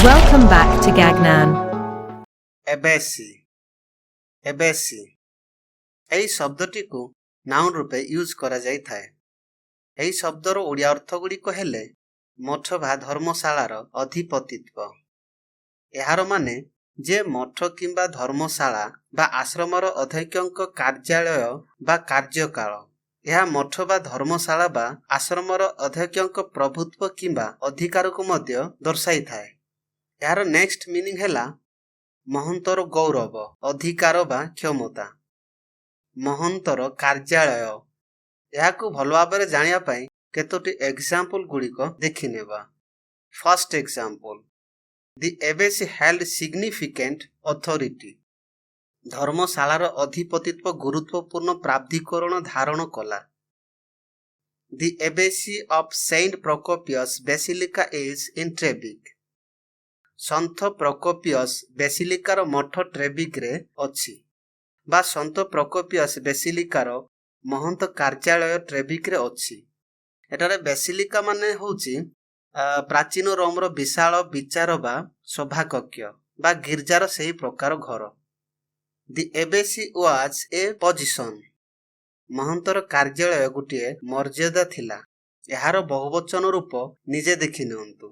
Welcome back to Gagnan. ଏବେସି। ଏବେସି, ଏହି ଶବ୍ଦଟିକୁ noun ରୂପେ use କରାଯାଇଥାଏ। ଏହି ଶବ୍ଦର ଓଡ଼ିଆ ଅର୍ଥ ଗୁଡ଼ିକ ହେଲେ ମଠ ବା ଧର୍ମଶାଳାର ଅଧିପତିତ୍ୱ। ଏହାର ମାନେ ଯେ ମଠ କିମ୍ବା ଧର୍ମଶାଳା ବା ଆଶ୍ରମର ଅଧ୍ୟକ୍ଷଙ୍କ କାର୍ଯ୍ୟାଳୟ ବା କାର୍ଯ୍ୟକାଳ। ଏହା ମଠ ବା ଧର୍ମଶାଳା ବା ଆଶ୍ରମର ଅଧ୍ୟକ୍ଷଙ୍କ ପ୍ରଭୁତ୍ୱ କିମ୍ବା ଅଧିକାରକୁ ମଧ୍ୟ ଦର୍ଶାଇଥାଏ। ଏହାର ନେକ୍ସଟ ମିନିଂ ହେଲା ମହନ୍ତର ଗୌରବ, ଅଧିକାର ବା କ୍ଷମତା, ମହନ୍ତର କାର୍ଯ୍ୟାଳୟ। ଏହାକୁ ଭଲ ଭାବରେ ଜାଣିବା ପାଇଁ କେତୋଟି ଏକ୍ସାମ୍ପଲ ଗୁଡ଼ିକ ଦେଖିନେବା। First example, the abbess held significant authority. ଧର୍ମଶାଳାର ଅଧିପତିତ୍ୱ ଗୁରୁତ୍ୱପୂର୍ଣ୍ଣ ପ୍ରାଧିକରଣ ଧାରଣ କଲା। The abbacy of Saint Procopius Basilica is in Trebic. ସନ୍ଥ ପ୍ରକୋପିୟସ୍ ବେସିଲିକାର ମଠ ଟ୍ରେବିକ୍ରେ ଅଛି ବା ସନ୍ଥ ପ୍ରକୋପିୟସ୍ ବେସିଲିକାର ମହନ୍ତ କାର୍ଯ୍ୟାଳୟ ଟ୍ରେବିକ୍ରେ ଅଛି। ଏଠାରେ ବେସିଲିକା ମାନେ ହେଉଛି ପ୍ରାଚୀନ ରୋମର ବିଶାଳ ବିଚାର ବା ସଭାକକ୍ଷ ବା ଗିର୍ଜାର ସେହି ପ୍ରକାର ଘର। The abbacy was a position. ମହନ୍ତର କାର୍ଯ୍ୟାଳୟ ଗୋଟିଏ ମର୍ଯ୍ୟାଦା ଥିଲା। ଏହାର ବହୁବଚନ ରୂପ ନିଜେ ଦେଖି ନିଅନ୍ତୁ।